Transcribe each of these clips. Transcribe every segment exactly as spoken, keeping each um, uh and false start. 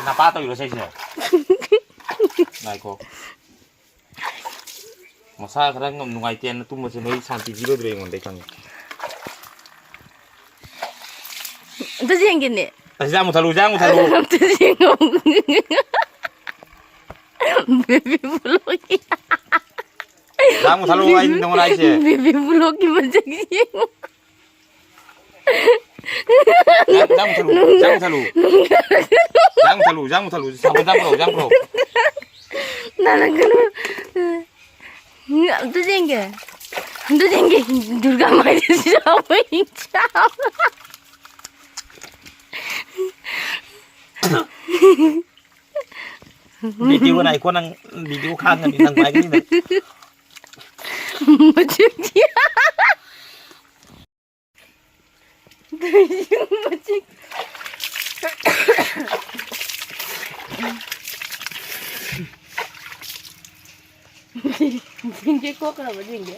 ꯅꯄꯥ ꯇꯧꯔꯤꯔꯣ ꯁꯤꯁꯦ? ꯉꯥꯏꯈꯣ꯫ ꯃꯁꯥ ꯈꯔ ꯉꯝ-, ꯅꯨꯡꯉꯥꯏꯇꯦꯅ ꯇꯨꯝꯕꯁꯦ ꯅꯣꯏ ꯁꯥꯟꯇꯤ ꯄꯤꯔꯣꯏꯗ꯭ꯔꯣ ꯑꯩꯉꯣꯟꯗ? ꯑꯩ ꯈꯪꯉꯦ꯫ ꯑꯝꯇ ꯌꯦꯡꯒꯦꯅꯦ꯫ ꯑꯁꯤ ꯖꯥ ꯃꯨꯊꯠꯂꯨ, ꯖꯥ ꯃꯨꯊꯠꯂꯨ꯫ ꯑꯝꯇ ꯌꯦꯡꯉꯣ꯫ ꯕꯦꯕꯤ ꯕ꯭ꯂꯣꯛꯀꯤ꯫ ꯖꯥ ꯃꯨꯊꯠꯂꯨ, ꯑꯩ ꯅꯉꯣꯟꯗ ꯍꯥꯏꯁꯦ꯫ ꯕꯦꯕꯤ ꯕ꯭ꯂꯣꯛꯀꯤ ꯃꯁꯛꯁꯤ ꯌꯦꯡꯉꯣ꯫ ꯖꯥ-, ꯖꯥ ꯃꯨꯊꯠꯂꯨ, ꯖꯥ ꯃꯨꯊꯠꯂꯨ꯫ ꯖꯥ ꯃꯨꯊꯠꯂꯨ, ꯖꯥ ꯃꯨꯊꯠꯂꯨ꯫ ꯁꯥꯕ ꯖꯥ ꯄꯨꯔꯛꯑꯣ, ꯖꯥ ꯄꯨꯔꯛꯑꯣ꯫ ꯅꯥꯔꯛꯀꯅꯨ꯫ ꯑꯝꯇ ꯌꯦꯡꯒꯦ꯫ ꯑꯝꯇ ꯌꯦꯡꯒꯦ꯫ ꯗꯨꯔꯒꯥ ꯃꯥꯏꯗ ꯆꯥꯎꯕ ꯏꯆꯥꯎ꯫ ꯚꯤꯗꯤꯑꯣ ꯅꯥꯏꯀꯣ ꯅꯪ, ꯚꯤꯗꯤꯑꯣ ꯈꯥꯡꯉꯗꯤ ꯅꯪ ꯄꯥꯏꯒꯅꯤ ꯅꯪ꯫ ꯃꯆꯤꯟ ꯊꯤ꯫ ꯃꯆꯤꯟ꯫ ꯖꯤꯡꯒꯦ ꯀꯣꯛꯈ꯭ꯔꯕ ꯖꯤꯡꯒꯦ꯫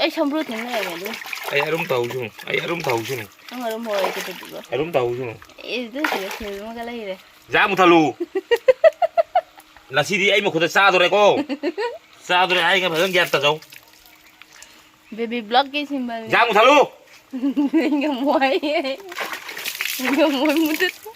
ꯑꯩ ꯁꯝꯕ꯭ꯔꯨ ꯊꯦꯡꯅꯔꯝꯃꯦ ꯑꯗꯨ꯫ ꯑꯩ ꯑꯔꯨꯝ ꯇꯧꯍꯧꯁꯅꯨ꯫ ꯑꯩ ꯑꯔꯨꯝ ꯇꯧꯍꯧꯁꯅꯨ꯫ ꯅꯪ ꯑꯔꯨꯝ ꯍꯧꯔꯦ ꯀꯩꯗꯧꯗꯣꯏꯕ? ꯑꯔꯨꯝ ꯇꯧꯍꯧꯁꯅꯨ꯫ ꯑꯦ, ꯑꯗꯨ ꯁꯤꯗ ꯁꯤꯜ ꯑꯃꯒ ꯂꯩꯔꯦ꯫ ꯖꯥ ꯃꯨꯊꯠꯂꯨ꯫ ꯉꯁꯤꯗꯤ ꯑꯩ ꯃꯈꯨꯠꯇ ꯆꯥꯗꯣꯔꯦꯀꯣ꯫ ꯆꯥꯗꯣꯔꯦ ꯍꯥꯏꯒ ꯐꯖꯅ ꯒ꯭ꯌꯥꯟ ꯇꯥꯖꯧ꯫ ꯕꯦꯕꯤ ꯕ꯭ꯂꯣꯛꯀꯤ ꯁꯤꯝꯕꯜꯅꯤ꯫ ꯖꯥ ꯃꯨꯊꯠꯂꯨ꯫ ꯉꯝꯃꯣꯏꯌꯦ꯫ ꯉꯝꯃꯣꯏ ꯃꯨꯊꯠꯄ꯫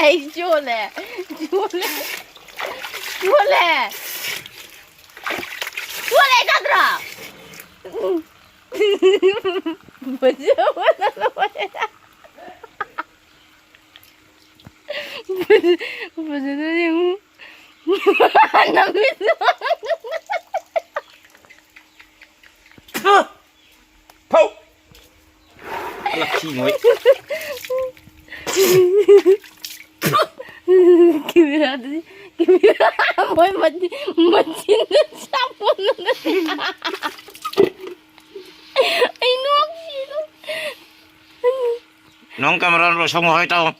ꯑꯩ ꯆꯣꯜꯂꯦ꯫ ꯆꯣꯜꯂꯦ꯫ ꯆꯣꯜꯂꯦ꯫ ꯆꯣꯜꯂꯦ ꯅꯠꯇ꯭ꯔꯣ? ꯐꯖꯕꯅ ꯂꯣꯏꯔꯦ꯫ ꯐꯖꯅ ꯌꯦꯡꯉꯨ꯫ ꯅꯃꯤꯠꯇꯣ꯫ ꯐꯧ! ꯂꯛꯈꯤ ꯅꯣꯏ꯫ ꯀꯦꯃꯦꯔꯥꯗꯨꯗꯤ, ꯀꯦꯃꯦꯔꯥ ꯃꯣꯏ ꯃꯆꯤꯟ, ꯃꯆꯤꯟꯗ ꯆꯥꯄꯣꯠꯅ ꯅꯠꯇꯦ꯫ Nong camera lo song hoi tao.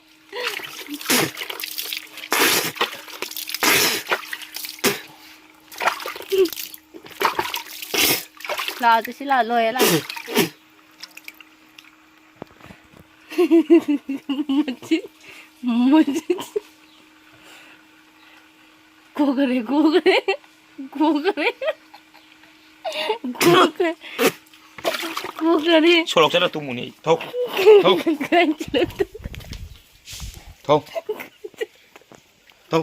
La tu si la lo ya la. Muji. Muji. Kukare, kukare. Kukare. Kukare. Kukare. Solok sana tumuni. Thau. Thau. Thau. Thau.